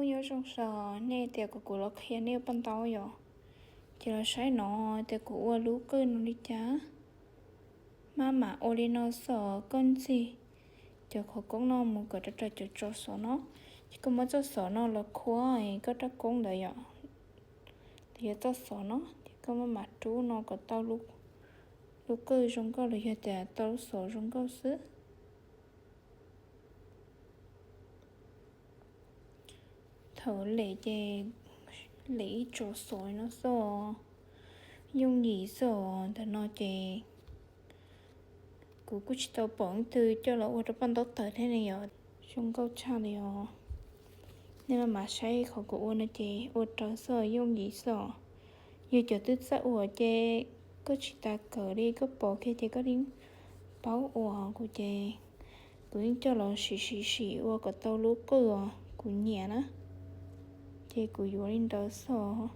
Nyob zoo sawv, nej tias kom kuv los qhia nej ua paj ntaub yom? Ces los saib no, tias kuv ua lub qwj no li cas. Maj mam ua li no xwb os, koj ntxig cov qhov koob no mus kom raws raws cov tsob xov no. Ces koj muab txoj xov no los khuam koj rab koob ntawd yom, los yog txoj xov no, ces koj maj mam rub no kom tau lub qwj zoo nkauj los yog tias tau lub xov zoo nkauj xwb. Thaum lem ces lem ib tsob xov no xwb os, yooj yim xwb os. Ntawm no ces kuv kuj tsis tau pom leej twg coj los ua rau paj ntaub tawg thiab ne yom. Zoo nkauj tshaj li os. Nej maj mam saib qhov kuv ua no ces ua raws xwb os, yooj yim xwb os. Yog cov twb txawj ua ces koj tsis tas kawm li, koj pom kiag ces koj yeej paub ua. Kuv ces kuv yeej coj los sim sim sim ua kom tau lub qwj uas kuv nyiam na, ces kuv yuav li ntawd xwb os.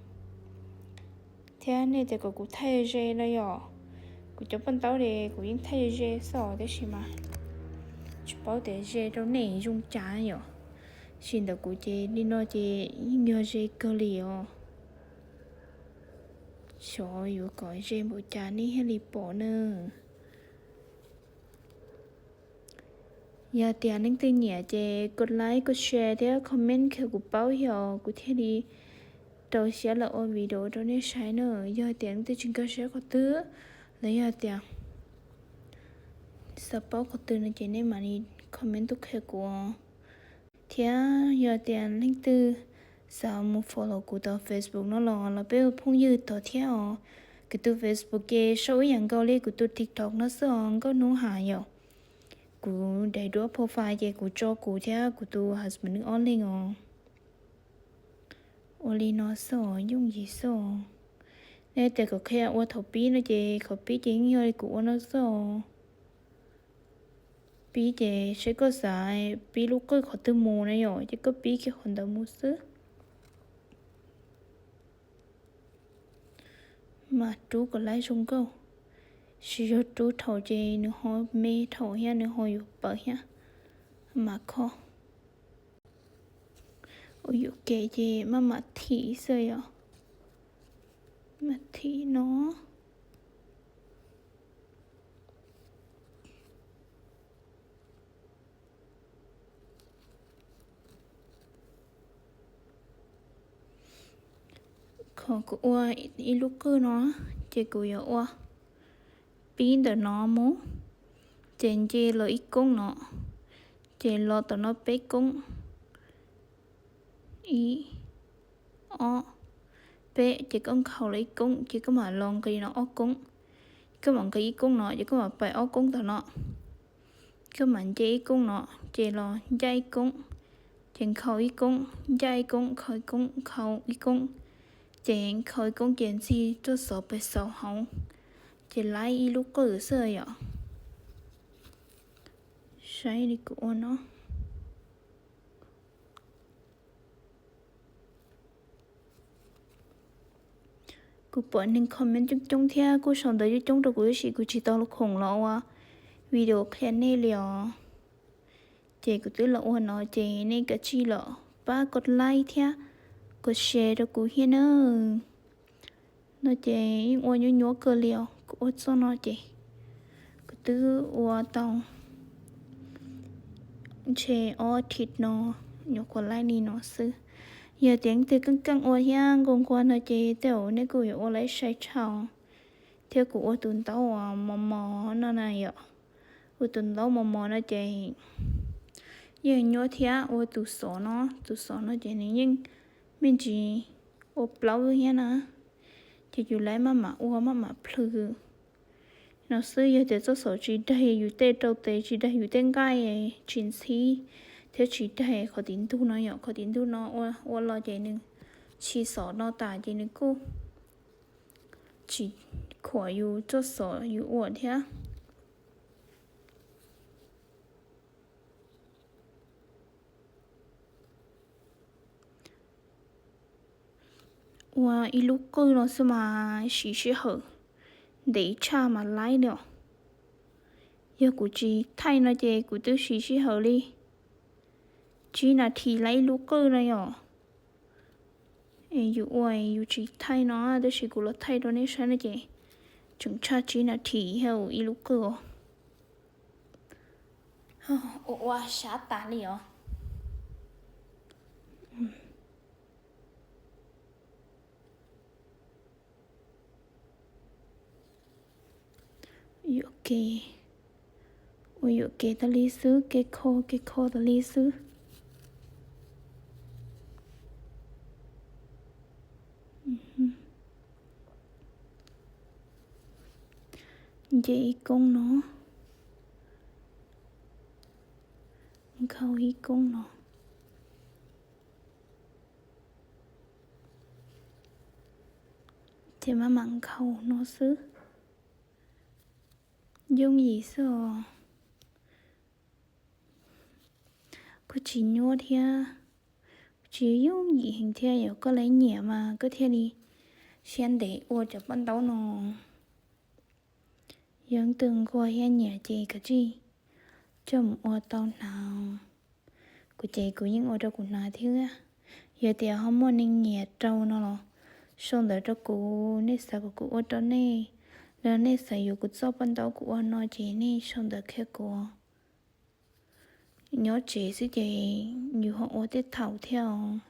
Thiab nej tias kom kuv thaij ze no yom, kuv cov paj ntaub ces kuv yeej thaij ze xwb os, tab sis mas tsis paub tias ze rau nej zoo cas yom. Tab sis ntawm kuv ces li no ces yeej yog ze kawg li os. Xyov yuav kom ze npaum cas nej thiaj li pom na. Yog tias leej twg nyiam ces kos like, kos share thiab comment qhia kuv paub thiab kuv thiaj li rau siab los ua video rau nej saib na. Yog tias leej twg tsis nkag siab qhov twg los yog tias xav paub qhov twg no ces nej mam li comment tuaj qhia kuv os. Thiab yog tias leej twg xav mus follow kuv tom Facebook no los los peb ua phooj ywg tod thiab os. Kuv tus Facebook ces sau ib yam nkaus li kuv tus TikTok no xwb os, Nkauj Hnub Has yom. Kuv daim duab profile ces kuv tso kuv thiab kuv tus husband nws ob leeg os. Ua li no xwb os, yooj yim xwb os. Nej tias kom qhia ua thaum pib no ces qhov pib ces yeej yog li kuv ua no xwb os. Pib ces saib koj xav pib lub qwj qhov twg mus na yom, ces koj pib kiag qhov ntawd mus xwb. Mas rub kom laib zoo nkauj, tsis yog rub dhau ces nws ho me dhau thiab nws ho yuav pawv thiab. Mas kho ua yuam kev ces maj mam thim xwb yom. Maj mam thim no. Qhov kuv ua ib lub qwj no ces kuv yuav ua pib ntawm no mus, ces nce los ib koob no, ces los tom no peb koob, ib, ob, peb, ces koj nkhaus los ib koob ces koj mam los nqis no ob koob. Koj mam nqis ib koob no ces koj mam pais ob koob tom no. Koj mam nce ib koob no, ces los ncaj ib koob, ces nkhaus ib koob, ncaj ib koob, nkhaus ib koob, nkhaus ib koob, ces nkhaus ib koob ces ntxig txoj xov pes xaus hauv, ces laib ib lub qwj xwb yom. Saib li kuv ua no. Kuv pom neeg comment coob coob thiab kuj sau ntawv coob coob rau kuv tab sis kuv tsis tau los khoom los ua video qhia nej li os. Ces kuv twb los ua no ces nej kav tsij los pab kos like thiab kos share rau kuv thiab nawb. No ces yeej ua nyuaj nyuaj kawg li os, kuv ua txoj no ces kuv twb ua tau ntshe ob thib no nyuam qhuav laib li no xwb. Yog tias leej twg keej keej ua thiab nquag nquag no ces tej zaum nej kuj yuav ua laib sai tshaj. Thiab kuv ua tus ntaub uas mos mos no na yom, ua tus ntaub mos mos no ces yeej nyuaj thiab. Ua tus xov no, tus xov no ces nws yeej me ntsis ua plaub thiab na, ces yus laib maj mam ua maj mam plhws no xwb. Yog tias txoj xov tsis daig yus tej rau tes, tsis daig yus tej nqaij, tsis ntxhib thiab tsis daig qhov tim ntug no yom, qhov tim ntug no ua los ces nws tsis xov no tas ces nws kuj tsis khuam yus txoj xov yus ua thiab. Ua ib lub qwj no xwb mas siv sij hawm ntev tshaj mas laib li os. Yog kuv tsis thaij no ces kuv twb siv sij hawm li tsib nas this laib ib lub qwj no yom. Yus ua yus tsis thaij no, tab sis kuv los thaij rau nej saib no ces tseem tshaj tsib nas this thiab ua ib lub qwj os. Ua ua sab tas li os. Yuam kev, ua yuam kev tas li xwb, kev kho kev kho tas li xwb. Nce ib koob no, nkhaus ib koob no, ces maj mam nkhaus no xwb. Yooj yim xwb os. Kuj tsis nyuaj thiab, tsis yooj yim heev thiab, yog koj laiv nyiam mas koj thiaj li siab ntev ua cov paj ntaub no. Yog leej twg nquag thiab nyiam ces kav tsij coj mus ua tau hnav. Kuv ces kuv yeej ua rau kuv hnav thiab. Yog tias ho muaj neeg nyiam rau no los sau ntawv rau kuv, nej xav kom kuv ua rau nej, los nej xav yuav kuv txoj paj ntaub kuv ua no ces nej sau ntawv qhia kuv. Nyob tsev xwb ces yus ho ua tej thaum thiab os.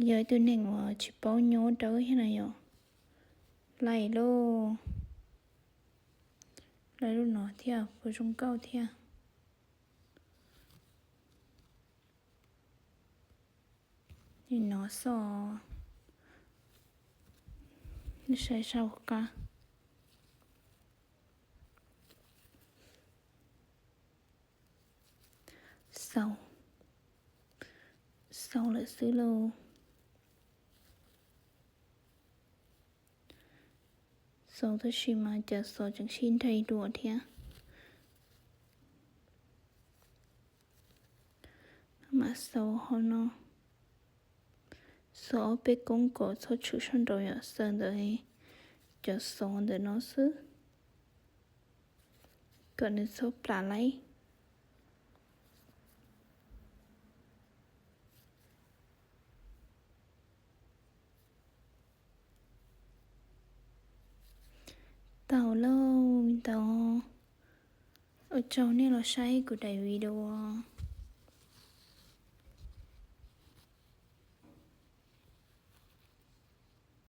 Yog ib tug neeg uas tsis paub nyob dawb thiab na yom. Laij lauj, laij lub no thiab puas zoo nkauj thiab. Li no xwb, saib saib ua qab. Xaus, xaus lawm xwb lauj. Xaus tab sis mas cov xov tseem sib nraim dua thiab. Mam xaus hauv no, xaus ob peb koob kom txhob tshwm sab nraud, yog xaws ntawm cov xov ntawm no xwb, kom nws txhob plam laib. Tau lauj, ntawd. Ua tsaug nej los saib kuv daim video.